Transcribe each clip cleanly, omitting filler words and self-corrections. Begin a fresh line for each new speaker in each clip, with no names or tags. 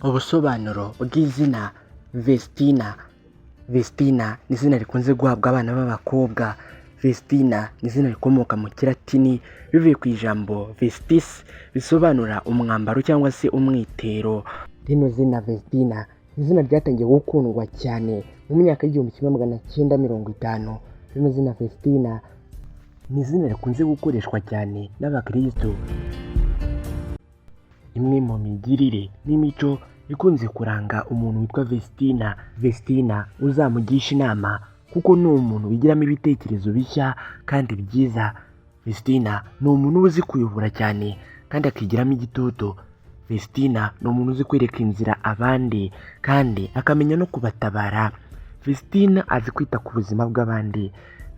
Ubusobanuro bw'izina Vestina. Vestina ni izina rikunze guhabwa abana b'abakobwa. Vestina ni izina rikomoka mu Kilatini bivuye ku ijambo vestis, bisobanura umwambaro cyangwa se umwitero. Rino zina Vestina ni izina ryatangiye gukundwa cyane mu myaka y'1950. Rino zina Vestina ni izina rikunze gukoreshwa cyane n'abakristo. Imwe mu migirire n'imico ikunze kuranga umuntu witwa Vestina: Vestina uzamugisha inama, kuko ni umuntu wigiramo ibitekerezo bishya kandi byiza. Vestina ni umuntu uba uzi kuyobora cyane kandi akigiramo igitutu. Vestina ni umuntu uzi kwereka inzira abandi kandi akamenya no kubatabara. Vestina azi kwita ku buzima bw'abandi.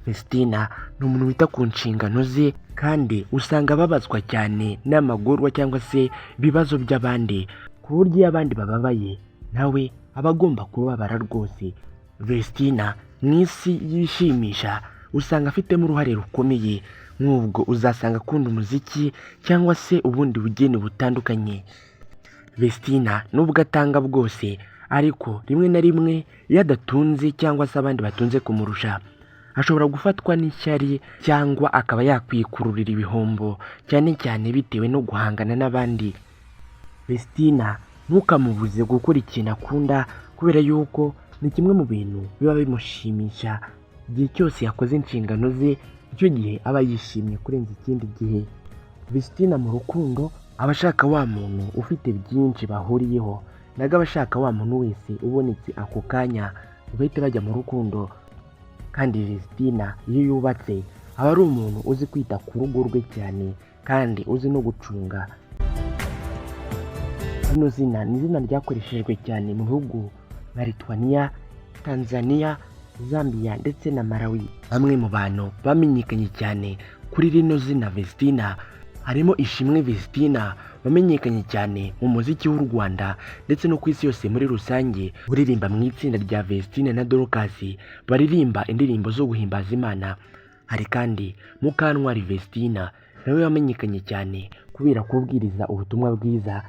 Vestina ni umuntu wita ku nshingano ze, kandi usanga ababazwa cyane n'amagorwa cyangwa se ibibazo by'abandi, ku buryo iyo abandi bababaye nawe aba agomba kubabara rwose. Vestina mu isi yishimisha usanga afitemo uruhare rukomeye, nk'ubwo uzasanga akunda umuziki cyangwa se ubundi bugeni butandukanye. Vestina nubwo atanga bwose, ariko rimwe na rimwe iyo adatunze cyangwa se abandi batunze kumurusha, ashobora gufatwa n'ishyari cyangwa akaba yakwikururira ibihombo, cyane cyane bitewe no guhangana n'abandi. Vestina ntukamubuze gukora ikintu akunda, kubera yuko ni kimwe mu bintu biba bimushimisha. Igihe cyose yakoze inshingano ze, icyo gihe aba yishimye kurenza ikindi gihe. Vestina mu rukundo aba ashaka wa muntu ufite byinshi bahuriyeho, ntabwo aba ashaka wa muntu wese ubonetse ako kanya ngo bahite bajya mu rukundo. Kandi Vestina iyo yubatse aba ari umuntu uzi kwita ku rugo rwe cyane kandi uzi no gucunga. Rino zina ni izina ryakoreshejwe cyane mu bihugu nka Lithuania, Tanzania, Zambia ndetse na Malawi. Bamwe mu bantu bamenyekanye cyane kuri rino zina Vestina harimo Ishimwe Vestina, wamenyekanye cyane mu muziki w'u Rwanda ndetse no ku isi yose muri rusange, uririmba mu itsinda rya Vestine na Dorcas baririmba indirimbo zo guhimbaza Imana. Hari kandi Mukantwari Vestina, nawe wamenyekanye cyane kubera kubwiriza ubutumwa bwiza.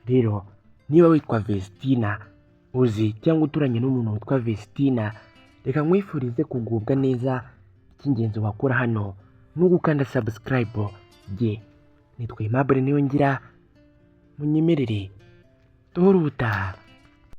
Rero niba witwa Vestina, uzi cyangwa uturanye n'umuntu witwa Vestina, reka nkwifurize kugubwa neza. Icy'ingenzi wakora hano ni ugukanda subscribe. Jye nitwa Aimable Niyongira, munyemerere duhure ubutaha.